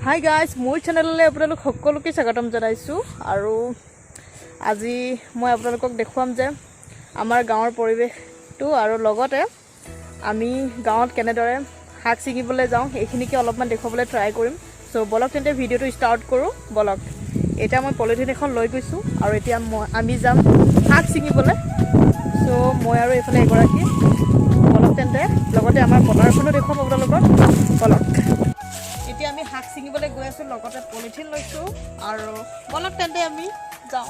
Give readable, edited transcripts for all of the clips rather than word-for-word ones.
Hi guys, মোৰ চেনেললৈ আপোনালোক সকলোকে স্বাগতম জনাইছোঁ। আৰু আজি মই আপোনালোকক দেখুৱাম যে আমাৰ গাঁৱৰ পৰিৱেশটো আৰু লগতে আমি গাঁৱত কেনেদৰে শাক ছিঙিবলৈ যাওঁ, সেইখিনিকে অলপমান দেখুৱাবলৈ ট্ৰাই কৰিম। চ' ব'লক তেন্তে, ভিডিঅ'টো ষ্টাৰ্ট কৰোঁ ব'লক। এতিয়া মই পলিথিন এখন লৈ গৈছোঁ আৰু এতিয়া আমি যাম শাক ছিঙিবলৈ। চ' মই আৰু এইফালে এগৰাকী। ব'লক তেন্তে, লগতে আমাৰ পথাৰখনো দেখুৱাম আপোনালোকক। ব'লক, এতিয়া আমি শাক ছিঙিবলৈ গৈ আছোঁ, লগতে পলিথিন লৈছোঁ আৰু ব'লক তেন্তে, আমি যাওঁ।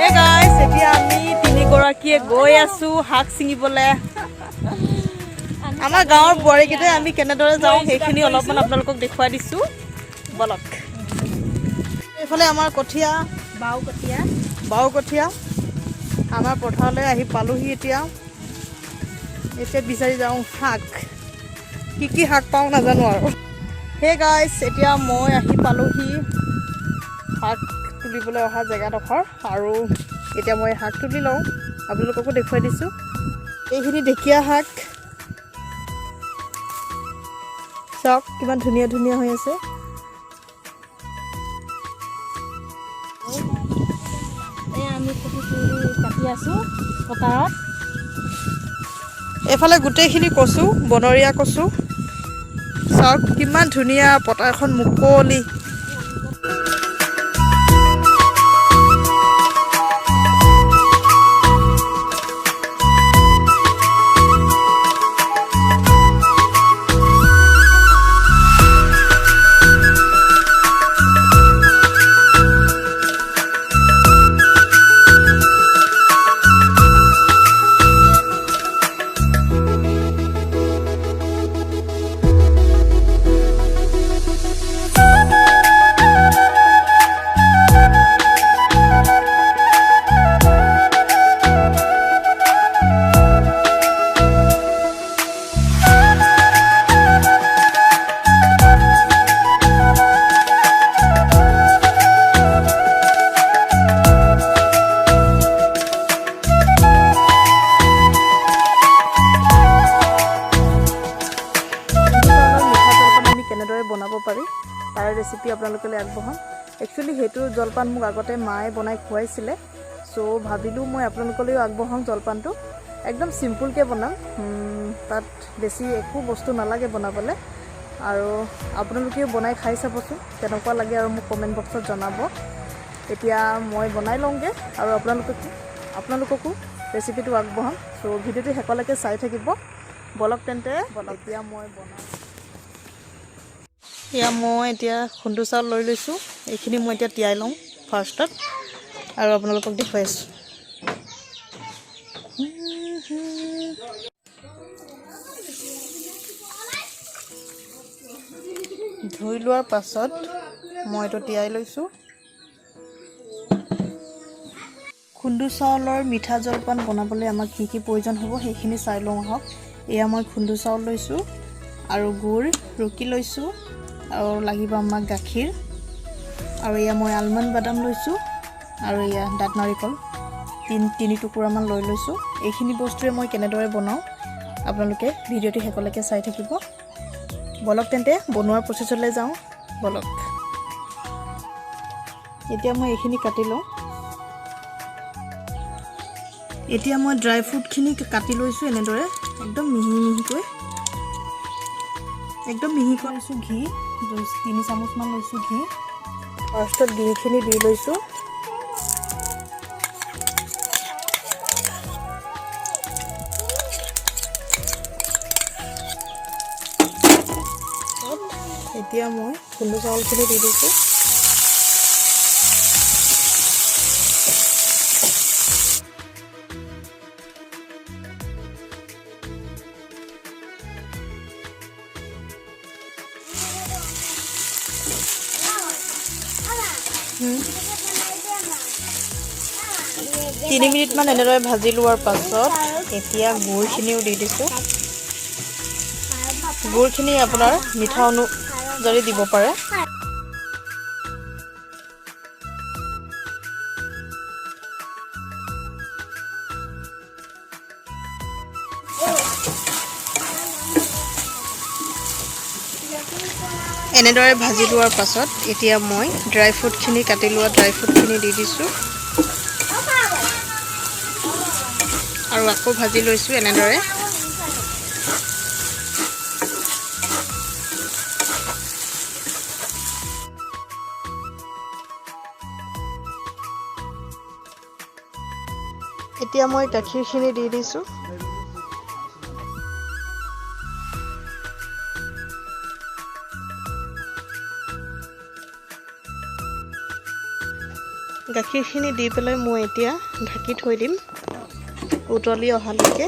এই গাইছ, এতিয়া আমি তিনিগৰাকীয়ে গৈ আছো শাক ছিঙিবলৈ। আমাৰ গাঁৱৰ বোৱাৰীকেইটাই আমি কেনেদৰে যাওঁ, সেইখিনি অলপমান আপোনালোকক দেখুৱাই দিছোঁ। ব'লক। এইফালে আমাৰ কঠীয়া। বাও কঠীয়া। বাও কঠীয়া। আমাৰ পথাৰলৈ আহি পালোহি। এতিয়া এতিয়া বিচাৰি যাওঁ শাক। কি কি শাক পাওঁ নাজানো আৰু। হে গাইছ, এতিয়া মই আহি পালোহি শাক তুলিবলৈ অহা জেগাডোখৰ আৰু এতিয়া মই শাক তুলি লওঁ, আপোনালোককো দেখুৱাই দিছোঁ। এইখিনি ঢেকীয়া শাক, চাওক কিমান ধুনীয়া ধুনীয়া হৈ আছে। এই আমি কচু চুৰি কাটি আছোঁ পথাৰত। এইফালে গোটেইখিনি কচু, বনৰীয়া কচু। চাওক কিমান ধুনীয়া পথাৰখন, মুকলি। মিঠা জলপান আমি কেনেদৰে বনাব পাৰি, তাৰে ৰেচিপি আপোনালোকলৈ আগবঢ়াম। একচুৱেলি সেইটো জলপান মোক আগতে মায়ে বনাই খুৱাইছিলে। চ' ভাবিলোঁ মই আপোনালোকলৈও আগবঢ়াওঁ। জলপানটো একদম চিম্পুলকৈ বনাম, তাত বেছি একো বস্তু নালাগে বনাবলৈ। আৰু আপোনালোকেও বনাই খাই চাবচোন কেনেকুৱা লাগে আৰু মোক কমেণ্ট বক্সত জনাব। এতিয়া মই বনাই লওঁগৈ আৰু আপোনালোককো ৰেচিপিটো আগবঢ়াম। চ' ভিডিঅ'টো শেষলৈকে চাই থাকিব। ব'লক তেন্তে, এতিয়া মই বনাওঁ। এয়া মই এতিয়া খুন্দু চাউল লৈ লৈছোঁ। এইখিনি মই এতিয়া তিয়াই লওঁ ফাৰ্ষ্টত আৰু আপোনালোকক দেখুৱাই আছোঁ। ধুই লোৱাৰ পাছত মই এইটো তিয়াই লৈছোঁ। খুন্দু চাউলৰ মিঠা জলপান বনাবলৈ আমাক কি কি প্ৰয়োজন হ'ব, সেইখিনি চাই লওঁ আহক। এয়া মই খুন্দু চাউল লৈছোঁ আৰু গুড় ৰুকি লৈছোঁ আৰু লাগিব আমাক গাখীৰ। আৰু এয়া মই আলমণ্ড বাদাম লৈছোঁ আৰু এয়া দাঁত নাৰিকল তিনি টুকুৰামান লৈ লৈছোঁ। এইখিনি বস্তুৰে মই কেনেদৰে বনাওঁ, আপোনালোকে ভিডিঅ'টো শেষলৈকে চাই থাকিব। ব'লক তেন্তে, বনোৱাৰ প্ৰচেছলৈ যাওঁ ব'লক। এতিয়া মই এইখিনি কাটি লওঁ। এতিয়া মই ড্ৰাই ফ্ৰুটখিনি কাটি লৈছোঁ এনেদৰে একদম মিহি মিহিকৈ, একদম মিহিকৈ লৈছোঁ। ঘি 2-3 চামুচমান লৈছোঁ ঘি। ফাৰ্ষ্টত ঘিখিনি দি লৈছোঁ। এতিয়া মই খুন্দু চাউলখিনি দি দিছোঁ। 3 মিনিটমান এনেদৰে ভাজি লোৱাৰ পাছত এতিয়া গুড়খিনিও দি দিছোঁ। গুড়খিনি আপোনাৰ মিঠা অনুযায়ী দিব পাৰে। এনেদৰে ভাজি লোৱাৰ পাছত এতিয়া মই ড্ৰাই ফ্ৰুটখিনি, কাটি লোৱা ড্ৰাই ফ্ৰুটখিনি দি দিছোঁ আৰু আকৌ ভাজি লৈছোঁ এনেদৰে। এতিয়া মই গাখীৰখিনি দি দিছোঁ। গাখীৰখিনি দি পেলাই মই এতিয়া ঢাকি থৈ দিম উতলি অহালৈকে।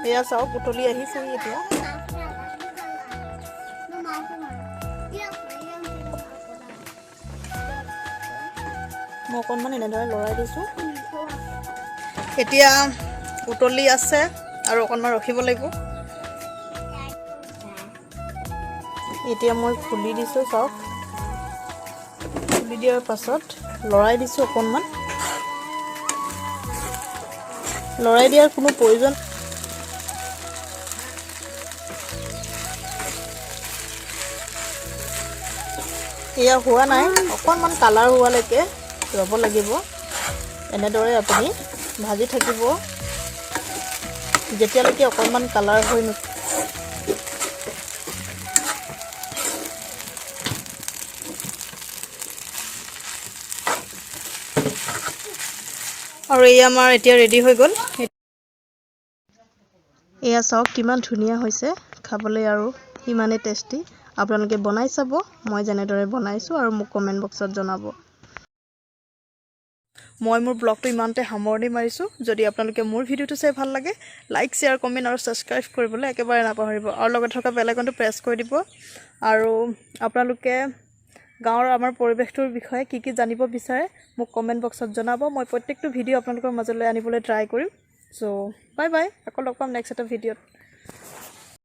এয়া চাওক, উতলি আহিছে এতিয়া। মই অকণমান এনেদৰে লৰাই দিছোঁ। এতিয়া উতলি আছে আৰু অকণমান ৰখিব লাগিব। এতিয়া মই খুলি দিছোঁ, চাওক। খুলি দিয়াৰ পাছত লৰাই দিছোঁ অকণমান। লৰাই দিয়াৰ কোনো প্ৰয়োজন। এয়া হোৱা নাই, অকণমান কালাৰ হোৱালৈকে ৰ'ব লাগিব। এনেদৰে আপুনি ভাজি থাকিব যেতিয়ালৈকে অকণমান কালাৰ হৈ নুঠে। আৰু এয়া আমাৰ এতিয়া ৰেডি হৈ গ'ল। এয়া চাওক, কিমান ধুনীয়া হৈছে খাবলৈ আৰু সিমানেই টেষ্টি। আপোনালোকে বনাই চাব মই যেনেদৰে বনাইছোঁ আৰু মোক কমেণ্ট বক্সত জনাব। মই মোৰ ব্লগটো ইমানতে সামৰণি মাৰিছোঁ। যদি আপোনালোকে মোৰ ভিডিঅ'টো চাই ভাল লাগে, লাইক, শ্বেয়াৰ, কমেণ্ট আৰু ছাবস্ক্ৰাইব কৰিবলৈ একেবাৰে নাপাহৰিব আৰু লগত থকা বেল আইকনটো প্ৰেছ কৰি দিব। আৰু আপোনালোকে গাঁৱৰ আমাৰ পৰিৱেশটোৰ বিষয়ে কি কি জানিব বিচাৰে, মোক কমেণ্ট বক্সত জনাব। মই প্ৰত্যেকটো ভিডিঅ' আপোনালোকৰ মাজলৈ আনিবলৈ ট্ৰাই কৰিম। চ' বাই বাই, আকৌ লগ পাম নেক্সট এটা ভিডিঅ'ত।